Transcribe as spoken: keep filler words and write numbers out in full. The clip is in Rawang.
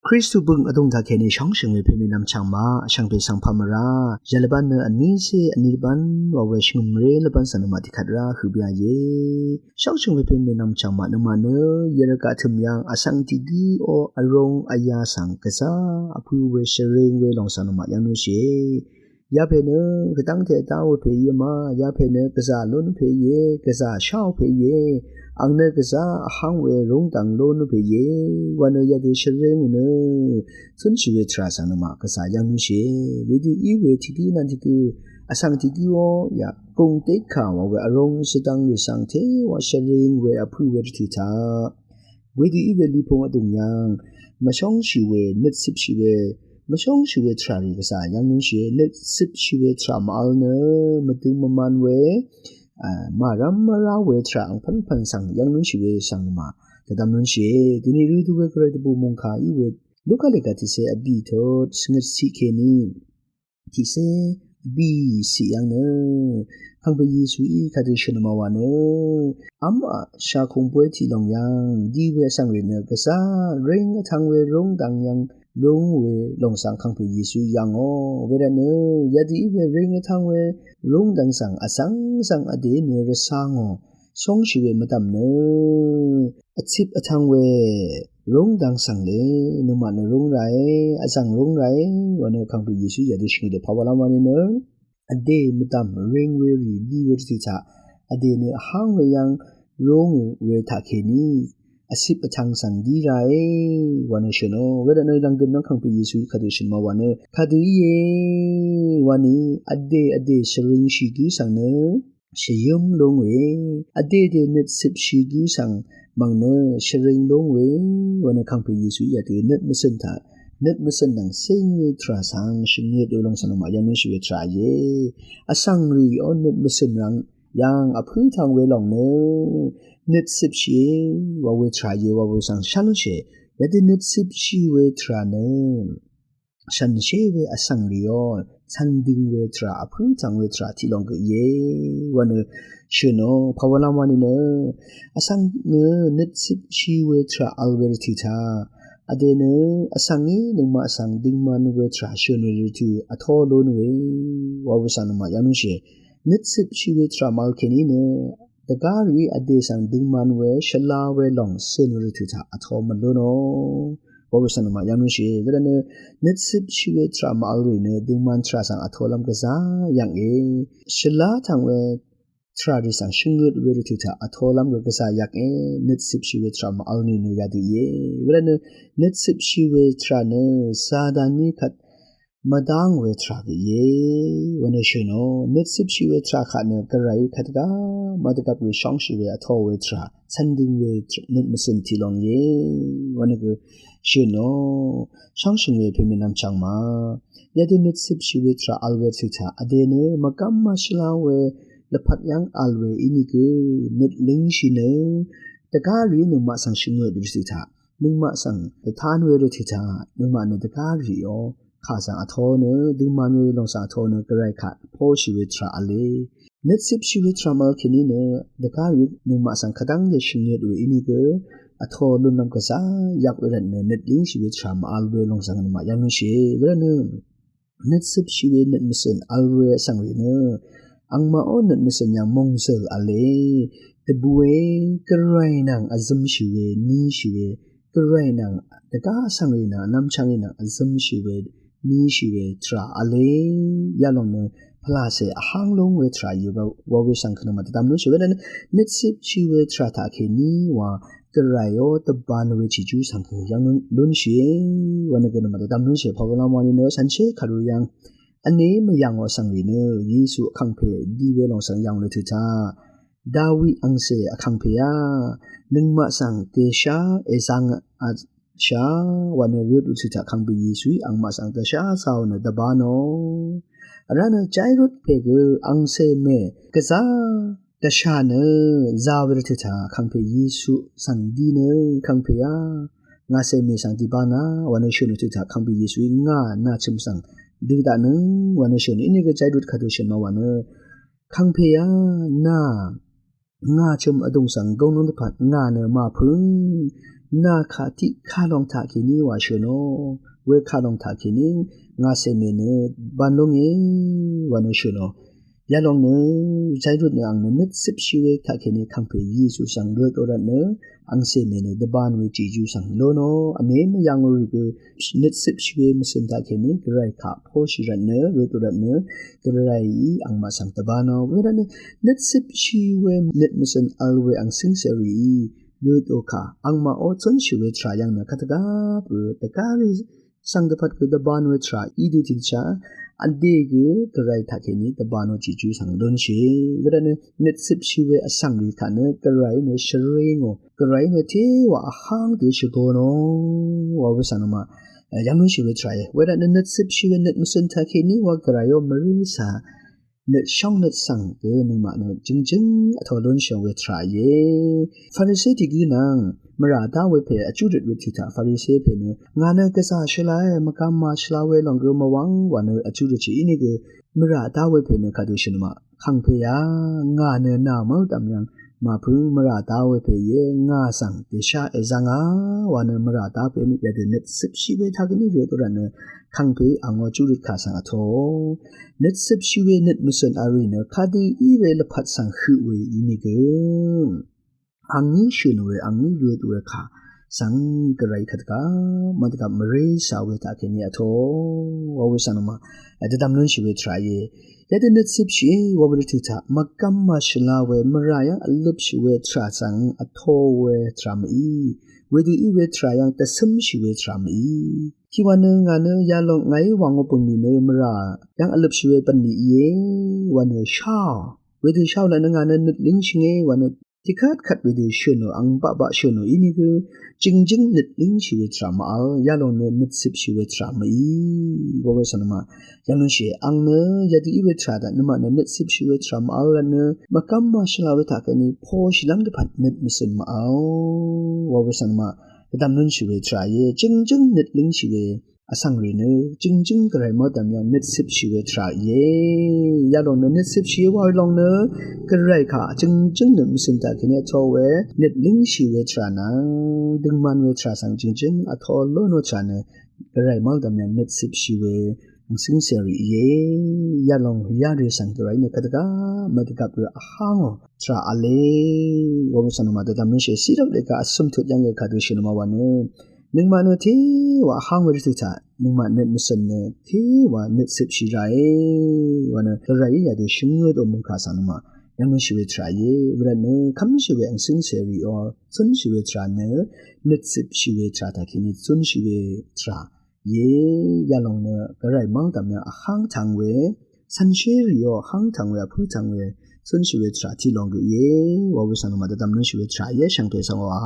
Kristu bøng vdùng taq kèní shóngshø̀ng we pèmè nvmchv̀ng maq shvngpè svng pà mvrá yv̀lvbán nø vnícé vní lvbán wa we shvngø̀mré lvbán svng nøngmaq tiqkvt rá høq bíá íe. Shóngshø̀ng we pèmè nvmchv̀ng maq nøngmaq nø yvrgaq tø̀m yv́ng vsvng tiq gǿ ó vrūng vyá svng gvzá vpø̄ we shvring we lòng svng nøngmaq yv́ng nǿshìe. Yapè nø gvdv́ngte dá we pè íe ma, yapè nø gvzà lún pè íe, gvzà shá we pè íe, ang nø gvzá vháng we rúngdvng lún pè íe, wa nø yadø shvring nø cúnshì we tvrà svng nøngmaq gvzà yv́ng nǿshìe. Wedø í we tiq gǿ nvng tiq gǿ vsvng tiq gǿ ó yà gùng tékà wa we vrūng shvdvng rì svng té wa shvring we vpø̄ we rvtø̀ taq wedø í we lipung vdùng yv́ng mvshóngshì we nøt cipshì we mvshóngshì we tvrà rì gvzà yv́ng nǿshìe. Nøt cipshì we tvrà mv-vl nø mvdøng mvman we màrv́m mvrá we tvrà angpv́npv̀n svng yv́ng nǿshì we svng nøngmaq dvdvm nǿshìe. Dvni rø dø we gvray dvbù mòngkà í we Luka lèga tiqcé vbì tut svngøt ciq kèní tiqcé vbì ciq yv́ng nø Kàngpè Yesuí kadø shø̀n ma wa nø v́m aq shakung bóy tiq lòng yv́ng di we vsvng rì nø gvzá ring vtvng we rúngdvng yv́ng rúng we lòng svng Kàngpè Yesuí yv́ngò. Wervtnø yadø í we ring vtvng we rúngdvng svng vsvng svng vdè nø rvcá ngò. Shóngshì we mvdv̀m nø vcip vtvng we rúngdvng svng le nøngmaq nø rúng ràe, vzv̀ng rúng ràe wa nø Kàngpè Yesuí yadø shvngøt dø pà wa lv́m wa nì nø vdè mvdv̀m ring we rì di we rvtø̀ taq vdè nø vháng we yv́ng rúng we taq kèní vcip vtvng svng dí ràe wa nø shø̀nò. Wervtnø lv̀nggø̀m nvng Kàngpè Yesuí kadø shø̀n ma wa nø kadø íe wa nì vdè vdè shvringshì gǿ svng nø shvyǿm lúng we vdè vdè nøt cipshì gǿ svng mv̀ng nø shvring lúng we wa nø Kàngpè Yesuí yadø nøt mvcø̀n taq nøt mvcø̀n nvng céng we tvrà svng shvngøt we lòng svng nøngmaq yv́ng nǿshì we tvrà íe. Vsvng rì ó nøt mvcø̀n rvng yv́ng vpǿ tvng we lòng nø nøt cipshìe wa we tvrà íe wa we svng shá nǿshìe. Yadø nøt cipshì we tvrà nø shànshér we vsvng rì ó cv̀n døng we tvrà vpǿ tvng we tvrà tiq lòng gø íe wa nø shø̀nò. Pà wa lv́m wa nì nø vsvng nø nøt cipshì we tvrà vl we rvtø̀ taq vdè nø vsvng í nøngmaq svng døngman we tvrà shø̀n we rvtø̀ vtó lún we wa we svng nøngmaq yv́ng nǿshìe. Nøt cipshì we tvrà mv-vl kèní nø dvgá rìí vdè svng døngman we shvla we lòng cø̀n we rvtø̀ taq vtó mvlúnò wa we svng nøngmaq yv́ng nǿshìe. Wervtnø nøt cipshì we tvrà mv-vl rì nø døngman tvrà svng vtólv́m gvzá yv̀nge. Shvlá tv̀ng we tvrà rì svng shvngøt we rvtø̀ taq vtólv́m gø gvzá yv̀nge. Nøt cipshì we tvrà mv-vl nì nø yadø íe. Wervtnø nøt cipshì we tvrà nø Sataní kvt mvdáng we tvrà gø íe wa nø shø̀nò. Nøt cipshì we tvrà kaq nø gvray kvt gá mvdvgvp we shóngshì we vtó we tvrà cv̀n døng we nøt mvcø̀n tiq lòng íe wa nø gø shø̀nò. Shóngshì we pèmè nvmchv̀ng ma yadø nøt cipshì we tvrà vl we rvtø̀ taq vdè nø mvgv́m mvshvlá we lvpat yv́ng vl we ínìgø nøt língshì nø dvgá rìí nøngmaq svng shvngøt we rvtø̀ taq nøngmaq svng dvtán we rvtø̀ taq nøngmaq nø dvgá rìí ó kà svng vtó nø døngman we lòng svng vtó nø gvray kaq póshì we tvrà v̄le. Nøt cipshì we tvrà mv-vl kèní nø dvgá rìí nøngmaq svng kvdv́ngte shvngøt we ínìgø vtó lúnlv́m gvzá yvk we rvtnø nøt língshì we tvrà mv-vl we lòng svng nøngmaq yv́ng nǿshìe. Wervtnø nøt cipshì we nøt mvcø̀n vl we vsvng rì nø angmaq ó nøt mvcø̀n yv̀ng mòngzø̀l v̄le. Dvbùe gvray nvng vzømshì we níshì we gvray nvng dvgá vsvng rì nvng vnvmchvng rì nvng vzømshì we níshì we tvrà v̄le. Yalòng nø pvlàcè vháng lúng we tvrà íe wa we svng kø nøngmaq dvdvm lúnshì. Wervtnø nøt cipshì we tvrà taq kèní wa gvray ó dvbān we chìjú svng kø yv́ng lúnshìe wa nø gø nøngmaq dvdvm lúnshìe. Pà wa lv́m wa nì nø shànshér kàru yv́ng vní mvyv̀ngò vsvng rì nø Yesu vkàngpè di we lòng svng yv̀ng rvtø̀ taq Dawi angcè vkàngpèá nøngmaq svng dèshá èzāng vsha wa nø røt rvtø̀ taq Kàngpè Yesuí angmaq svng dvshá zāò nø dvbānò. Vrá nø Jairus pè gø angcè mè gvzá dvshà nø zā we rvtø̀ taq Kàngpè Yesu svng di nø Kàngpèá ngàcè mè svng dìbānà wa nø shø̀n rvtø̀ taq Kàngpè Yesuí ngà nà chø̀m svng dø daqnøng wa nø shø̀n. Ínìgø Jairus kadø shø̀n ma wa nø Kàngpèá nà ngà chø̀m vdùng svng góng nǿng dvpvt ngà nø màpø̀ng nà kà tiq kà lòng taq kèní wa shø̀nò, we kà lòng taq kèní ngà cèmè nø dvbán lóngé wa nø shø̀nò. Yalòng nø zaylut nø ang nø nøt cipshì we taq kèní kàngpè Yesu svng røtò rvt nø ang cèmè nø dvbán we Jejú svng lónò. Vnē mvyv̀ng rì gø nøt cipshì we mvcø̀n taq kèní Gvray kà poshì rvt nø røtò rvt nø Gvrayí angmaq svng dvbánò. Wervt nø nøt cipshì we nøt mvcø̀n vl we ang cǿngcè rìí røtò kà angmaqó cúnshì we tvrà yv̀ng nø kadvgvp gø dvgá rì svng dvpvt gø dvbán we tvrà í dø tiqdvchá vdè gø Gvray taq kèní dvbán we Jejú svng lúnshì. Wervt nø nøt cipshì we vsvng rì taq nø Gvray nø shvring ò, Gvray nø téwà vháng dø shvgōnò wa we svng nø ma yv̀ng lúnshì we tvrà íe. Wervt nø nøt cipshì we nøt mvcø̀n taq kèní wa Gvray ó mvré cà nøt shóng nøt svng gø nøngmaq nø jø̀ngjǿng vtō lúnshì we tvrà íe. Farisé tiq gǿ nvng mvrà dá we pè vjú røt we tiq taq Farisé pè nø ngà nø gvzà shvlae, mvgvm màshvla we lòng gø mvwv́ng wa nø vjú røtshì. Inìgø mvrà dá we pè nø kadø shø̀n nø ma kàngpè á, ngà nø nà mv́l dv̀m yv̀ng màpǿ mvrà dá we pè íe, ngà svng dèshá èzv́ngà wa nø mvrà dá pè nø yadø nøt cipshì we taq kèní røtò rvt nø kàngpè angó vjú røt kà svng vtō nøt cipshì we nøt mvcø̀n vl rì nø kadø í we lvpat svng høq we inìgø angí shø̀n we angí røt we kà svng Gvray kadvgvp mvdvgvp mvré cà we taq kèní vtō wa we svng nø ma dvdvm lúnshì we tvrà íe. Yadø nøt cipshì wa we rvt taq mvgvm màshvla we mvrà yv́ng vløpshì we tvrà svng vtō we tvrà mv-í. Wedø í we tvrà yv́ng dvcǿmshì we tvrà mv-í. Tiqwa nø ngà nø yalòng ngàí wàngò bø̀nlì nø mvrà yv́ng vløpshì we bv̀nlì íe wa nø sháò. Wedø sháò laq nø ngà nø nøt língshìngé wa nø tiqkvt kvt wedø shø̀nò ang baqbaq shø̀nò inìgø jø̀ngjǿng nøt língshì we tvrà mv-vl, yalòng nø nøt cipshì we tvrà mv-í wa we svng nø ma yv̀ng lúnshì. Ang nø yadø í we tvrà daq nøngmaq nø nøt cipshì we tvrà mv-vl rvt nø mvgvm màshvla we taq kèní poshìlv́m dvpvt nøt mvcø̀n mv-vl wa we svng nø ma dvdvm lúnshì we tvrà íe. Jø̀ngjǿng nøt língshì we vsvng rì nø jø̀ngjǿng Gvray mv́l dv̀m yv́ng nøt cipshì we tvrà íe. Yalòng nø nøt cipshì wa lòng nø Gvray kà jø̀ngjǿng nøt mvcø̀n taq kèní vtō we nøt língshì we tvrà nvng døngman we tvrà svng jø̀ngjǿng vtō lónò tvrà nø Gvray mv́l dv̀m yv́ng nøt cipshì we ang cǿngcè rì íe. Yalòng yarì svng Gvray nø kadvgvp mvdvgvp gø vháng ò tvrà v̄le wa we svng nø ma dvdvm lúnshì. Sirvp lèga vsø̀m tut yv́ng gø kadø shø̀n nø ma wa nø nøngmaq nø téwà vháng we rvt taq nøngmaq nøt mvcø̀n nø téwà nøt cipshì ràe wa nø Gvrayí yadø shvngøt ò mungkà svng nø ma yv̀ng lúnshì we tvrà íe. Wervt nø kv́mshì we ang cǿngcè rìò cúnshì we tvrà nø nøt cipshì we tvrà taq kèní cúnshì we tvrà íe. Yalòng nø Gvray mv́l dv̀m yv́ng vháng tvng we cv̀nshé rìò vháng tvng we vpǿ tvng we cúnshì we tvrà tiq lòng gø íe wa we svng nø ma dvdvm lúnshì we tvrà íe. Shvngpè svng wa